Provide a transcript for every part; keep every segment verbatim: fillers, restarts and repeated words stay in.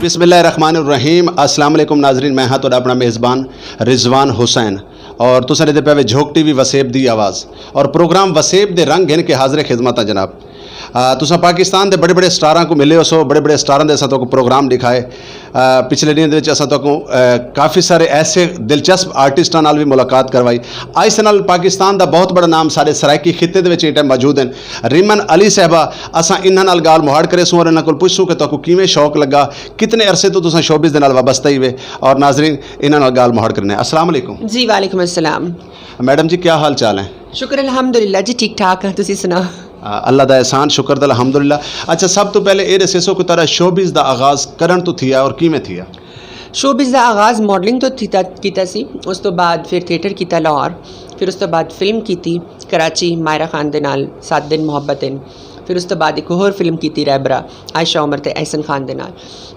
بسم اللہ الرحمن الرحیم۔ السلام علیکم ناظرین، میں ہاں تہاڈا اپنا میزبان رضوان حسین، اور تساں دے پے وے جھوک ٹی وی وسیب دی آواز، اور پروگرام وسیب دے رنگ گھن کے حاضر خدمت ہاں جناب۔ آ، تساں پاکستان دے بڑے بڑے سٹاراں کو ملے ہو سو، بڑے بڑے سٹاراں دے اساں تہاکوں پروگرام دکھائے۔ آ، پچھلے دن دے وچ اساں تہاکوں، آ، کافی سارے ایسے دلچسپ آرٹسٹاں نال بھی ملاقات کروائی۔ آج اس نال پاکستان دا بہت بڑا نام سارے سرائیکی خطے دے وچ اس ٹائم موجود ہیں۔ ریمن علی صاحبہ، اساں انہاں نال گال مہاڑ کرے سوں اور انہاں کول پوچھ سوں کہ تہاکوں کیویں شوق لگا، کتنے عرصے تو تساں شوبز دے نال وابستہ ہی وے؟ اور ناظرین، انہاں نال گال مہاڑ کرنے۔ السلام علیکم۔ جی، وعلیکم السلام۔ میڈم جی، کیا حال چال ہیں؟ شکر الحمدللہ جی، ٹھیک ٹھاک ہیں، تسی سناؤ؟ آ، اللہ دا احسان، شکر دا الحمدللہ۔ اچھا، سب تو پہلے اے دسے سو کہ تہاڈا شوبز دا آغاز کرن تو تھیا اور کیویں تھیا؟ شوبز دا آغاز ماڈلنگ تو تھیتا، کیتا سی، اس تو بعد پھر تھیٹر کیتا لاہور، پھر اس تو بعد فلم کیتی کراچی مائرہ خان دے نال، سات دن محبت ان۔ پھر اس تو بعد ایک ہور فلم کیتی ریبرا، عائشہ عمر تے احسن خان دے نال۔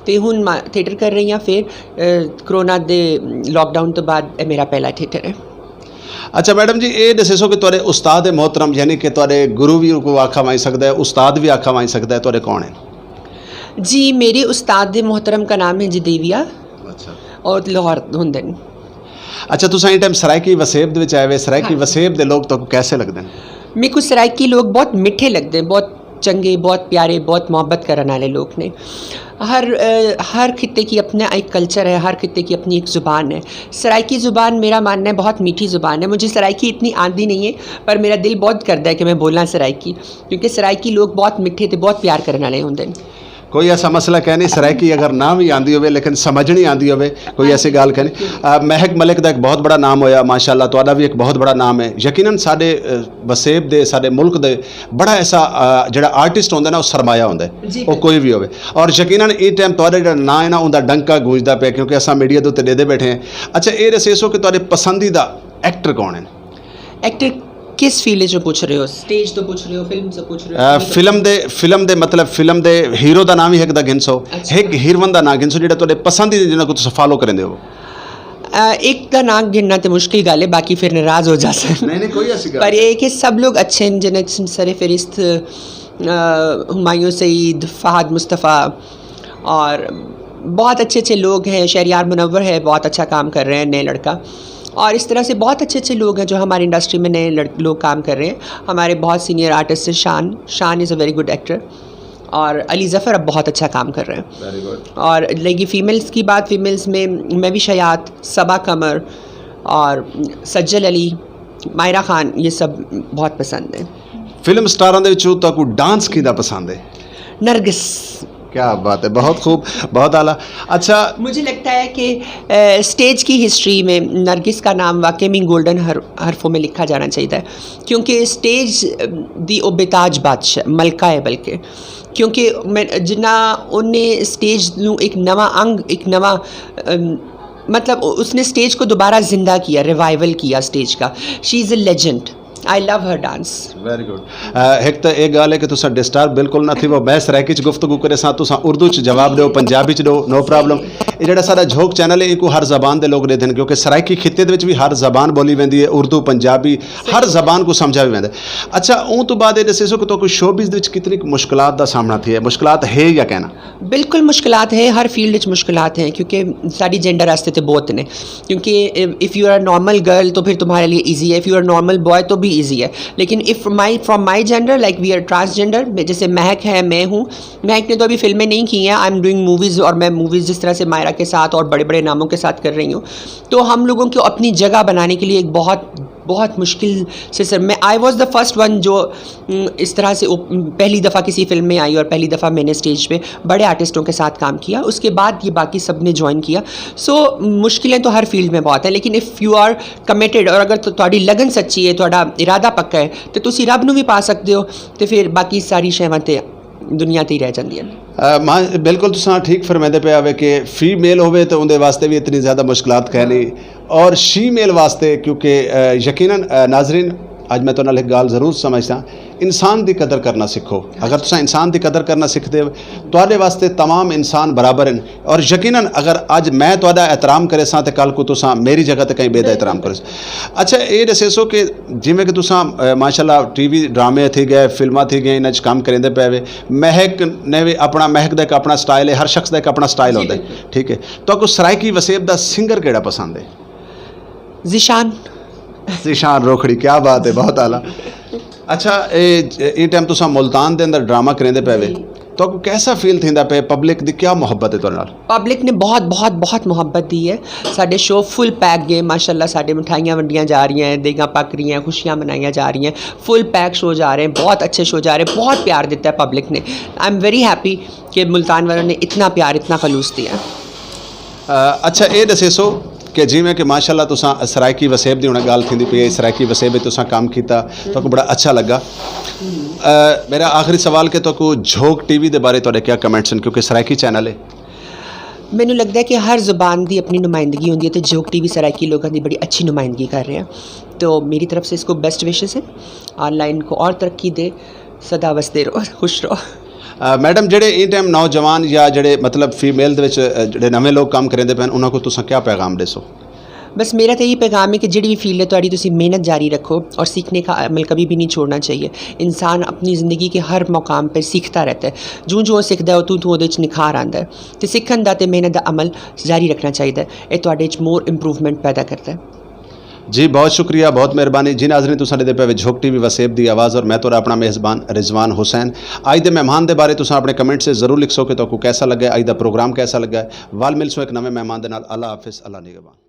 تے ہن ما-، تھیٹر کر رہی ہاں۔ پھر، اے، کرونا دے لاک ڈاؤن تو بعد اے میرا پہلا تھیٹر ہے۔ اچھا میڈم جی، اے دسے سو کہ تہاڈے استاد محترم، یعنی کہ تہاڈے گرو بھی ان کو آکھا وائ سکدا ہے، استاد بھی آکھا وائ سکدا ہے، تہاڈے کون ہیں؟ جی، میرے استاد محترم کا نام ہے جی دیویا، اچھا۔ اور لاہور ہوندے نے۔ اچھا، تساں اس ٹائم سرائیکی وسیب دے وچ آئے ہوئے، سرائیکی ہاں۔ وسیب دے لوگ تہاکوں کیسے لگدے نے؟ میرے کو سرائیکی لوگ بہت میٹھے لگدے ہیں، بہت چنگے، بہت پیارے، بہت محبت کرن والے لوگ نے۔ ہر، اے، ہر خطے کی اپنا ایک کلچر ہے، ہر خطے کی اپنی ایک زبان ہے۔ سرائیکی زبان، میرا ماننا ہے، بہت میٹھی زبان ہے۔ مجھے سرائیکی اتنی آندی نہیں ہے، پر میرا دل بہت کردا ہے کہ میں بولاں سرائیکی، کیونکہ سرائیکی لوگ بہت میٹھے تے بہت پیار کرن والے ہوندے نے۔ کوئی ایسا مسئلہ کہہ نہیں، سرائیکی اگر نہ بھی آندی ہوئے لیکن سمجھنی آندی ہوئے، کوئی ایسی گل کہہ نہیں۔ آ، مہک ملک دا ایک بہت بڑا نام ہویا، ماشاءاللہ تہاڈا بھی ایک بہت بڑا نام ہے۔ یقیناً ساڈے، آ، وسیب دے، ساڈے ملک دے بڑا ایسا، آ، جڑا آرٹسٹ ہوندا نا، وہ سرمایہ ہوندا ہے، جی، وہ بالکل۔ کوئی بھی ہوئے۔ اور یقیناً اے ٹائم تہاڈا جڑا نام ہے نا، اوندا ڈنکا گونجدا پیا، کیونکہ اساں میڈیا دے اتنے ڈیدے بیٹھے ہیں۔ اچھا، اے دسے سو کہ تہاڈے پسندیدہ ایکٹر کون ہیں؟ ایکٹر کس فیلڈ چوں پوچھ رہے ہو؟ سٹیج تو پوچھ رہے ہو، فلم سے پوچھ رہے ہو؟ آ، فلم دے، فلم دے مطلب فلم دے ہیرو دا نام ہی ایک دا گھنسو، اچھا۔ ایک ہیروئن دا نام گھنسو جڑا تہاڈے پسندیدہ، جنہاں کو تساں فالو کرندے ہو۔ آ، ایک دا نام گھننا تے مشکل گل ہے، باقی پھر ناراض ہو جاسن۔ نہیں، نہیں، کوئی ایسی گل پر نہیں۔ یہ کہ سب لوگ اچھے ہیں، جنہیں سر فہرست، آ، ہمایوں سعید، فہد مصطفیٰ، اور بہت اچھے اچھے لوگ ہیں۔ شہریار منور ہے، بہت اچھا کام کر رہے ہیں، نئے لڑکا۔ اور اس طرح سے بہت اچھے اچھے لوگ ہیں جو ہماری انڈسٹری میں نئے لڑ-، لوگ کام کر رہے ہیں۔ ہمارے بہت سینئر آرٹسٹ ہیں، شان، شان از اے ویری گڈ ایکٹر۔ اور علی ظفر اب بہت اچھا کام کر رہے ہیں۔ ویری گڈ۔ اور لائک یہ فیمیلز کی بات، فیمیلز میں میں بھی شیات، صبا قمر اور سجل علی، مائرہ خان، یہ سب بہت پسند ہیں۔ فلم سٹاراں دے وچوں تہاکوں ڈانس کیندا پسند ہے؟ نرگس۔ کیا بات ہے، بہت خوب، بہت اعلیٰ۔ اچھا۔ مجھے لگتا ہے کہ، اے، سٹیج کی ہسٹری میں نرگس کا نام واقعی میں گولڈن حر-، حرفوں میں لکھا جانا چاہیے، کیونکہ سٹیج، اے، دی او بے تاج بادشاہ، ملکہ ہے بلکہ، کیونکہ میں، جنہ انہیں سٹیج نو ایک نواں انگ، ایک نواں، ام، مطلب اس نے سٹیج کو دوبارہ زندہ کیا، ریوائیول کیا سٹیج کا۔ She is a legend. I love her dance. ویری گڈ۔ ایک تو ایک گل ہے کہ تساں ڈسٹرب بالکل نہ تھی، وہ میں سرائیکی چ گفتگو کرے ساں، تساں اردو چ جواب دیو، پنجابی چ دیو، نو پرابلم۔ یہ جڑا سارا جھوک چینل ہے، ان کو ہر زبان دے لوگ دیکھتے ہیں، کیونکہ سرائیکی خطے دے وچ بھی ہر زبان بولی ویندی ہے، اردو، پنجابی، ہر زبان کو سمجھا بھی ویندا ہے۔ اچھا، اون تو بعد یہ دسے سو کہ تو کوئی شوبز دے وچ کتنی مشکلات دا سامنا تھی ہے، مشکلات ہے یا کہنا؟ بالکل مشکلات ہے، ہر فیلڈ وچ مشکلات ہیں، کیونکہ ساری جینڈر واسطے تے بہت نے۔ کیونکہ if you are normal girl تو پھر تمہارے لیے ایزی ہے، if you are normal boy تو بھی ایزی ہے۔ لیکن if my, from my gender, like we are transgender، جیسے مہک ہے، میں ہوں، مہک نے تو ابھی فلمیں نہیں کی ہیں، I am doing movies، اور میں موویز جس طرح سے مائرہ کے ساتھ اور بڑے بڑے ناموں کے ساتھ کر رہی ہوں، تو ہم لوگوں کو اپنی جگہ بنانے کے لیے ایک بہت، بہت مشکل سے سر میں، I was the first one جو، ام، اس طرح سے اوپ-، پہلی دفعہ کسی فلم میں آئی اور پہلی دفعہ میں نے سٹیج پہ بڑے آرٹسٹوں کے ساتھ کام کیا۔ اس کے بعد یہ باقی سب نے جوائن کیا۔ سو، مشکلیں تو ہر فیلڈ میں بہت ہیں، لیکن if you are committed، اور اگر تو، تہاڈی لگن سچی ہے، تہاڈا ارادہ پکا ہے، تو تسی رب نو بھی پا سکتے ہو، تو پھر باقی ساری شیواں تے دنیا تے ہی رہ جاندیاں نے۔ آ، ماں، بالکل تساں ٹھیک فرمیندے پے آوے کہ فیمیل ہوے تے اوندے واسطے بھی اتنی زیادہ مشکلات کہہ نہیں، اور شی میل واسطے، کیونکہ، آ، یقیناً، آ، ناظرین، اج میں تہاڈے نال ایک گل ضرور سمجھدا، انسان دی قدر کرنا سکھو۔ اگر تساں انسان دی قدر کرنا سکھدے ہو، تہاڈے واسطے تمام انسان برابر ہیں۔ اور یقیناً اگر اج میں تہاڈا احترام کرے ساں تے کل کو تساں میری جگہ تے کہیں بے دا احترام کرے ساں۔ اچھا، اے دسے سو کہ جویں کہ تساں، اے، ماشاءاللہ، ٹی وی ڈرامے تھی گئے، فلماں تھی گئے، انہاں 'چ کم کریندے پے وے، مہک نے بھی اپنا، مہک دا ایک اپنا سٹائل ہے، ہر شخص دا ایک اپنا سٹائل ہوندا ہے۔ ٹھیک ہے، تو کو سرائیکی وسیب دا سنگر کیڑا پسند ہے؟ ذیشان۔ ذیشان روکھڑی، کیا بات ہے، بہت اعلیٰ۔ اچھا، اے، اے ٹائم تساں ملتان دے اندر ڈرامہ کریندے پے وے، تو کو کیسا فیل تھیندا پے؟ پبلک دی کیا محبت ہے تہاڈے نال؟ پبلک نے بہت، بہت، بہت محبت دی ہے۔ ساڈے شو فل پیک گئے، ماشاءاللہ، ساڈے مٹھائیاں ونڈیاں جا رہی ہیں، دیگاں پک رہی ہیں، خوشیاں منائیاں جا رہی ہیں، فل پیک شو جا رہے ہیں، بہت اچھے شو جا رہے ہیں، بہت پیار دیتا ہے پبلک نے۔ آئی ایم ویری ہیپی کہ ملتان والوں نے اتنا پیار، اتنا خلوص دیا۔ اچھا، اے دسے سو کہ جویں کہ ماشاءاللہ تساں سرائیکی وسیب دی ہن گل تھیندی پئی ہے، سرائیکی وسیب وچ تساں کام کیتا، تو کو بڑا اچھا لگا۔ میرا آخری سوال کہ تو کو جھوک ٹی وی دے بارے تہاڈے کیا کمنٹس ہیں، کیونکہ سرائیکی چینل ہے؟ مینوں لگدا ہے کہ ہر زبان دی اپنی نمائندگی ہوندی ہے، تے جھوک ٹی وی سرائیکی لوکاں دی بڑی اچھی نمائندگی کر رہے ہیں۔ تو میری طرف سے اس کو بیسٹ وشز ہیں۔ آن لائن کو اور ترقی دے، سدا وسدے رہو، خوش رہو۔ میڈم، جڑے اس ٹائم نوجوان یا جڑے، مطلب، فیمیل دے وچ، جڑے نویں لوگ کام کریندے پے ہن، انہاں کو تساں کیا پیغام دے سو؟ بس میرا تو یہی پیغام ہے کہ جڑی بھی فیلڈ ہے تہاڈی، تسی محنت جاری رکھو اور سیکھنے کا عمل کبھی بھی نہیں چھوڑنا چاہیے۔ انسان اپنی زندگی کے ہر مقام پر سیکھتا رہتا ہے، جوں جوں وہ سیکھدا ہے، اتوں اتوں اودے وچ نکھار آندا ہے۔ تے سیکھن دا تے محنت دا عمل جاری رکھنا چاہیدا ہے، اے تہاڈے وچ مور امپروومنٹ پیدا کردا ہے۔ جی، بہت شکریہ، بہت مہربانی۔ جی ناظرین، تساں دے پے وچ جھوک ٹی وی وسیب دی آواز اور میں تہاڈا اپنا میزبان رضوان حسین۔ اج دے مہمان دے بارے تساں اپنے کمنٹ سے ضرور لکھ سو کہ تہاکوں کیسا لگا ہے، اج دا پروگرام کیسا لگا ہے۔ وال مل سو ایک نویں مہمان دے نال۔ اللہ حافظ، اللہ نگہبان۔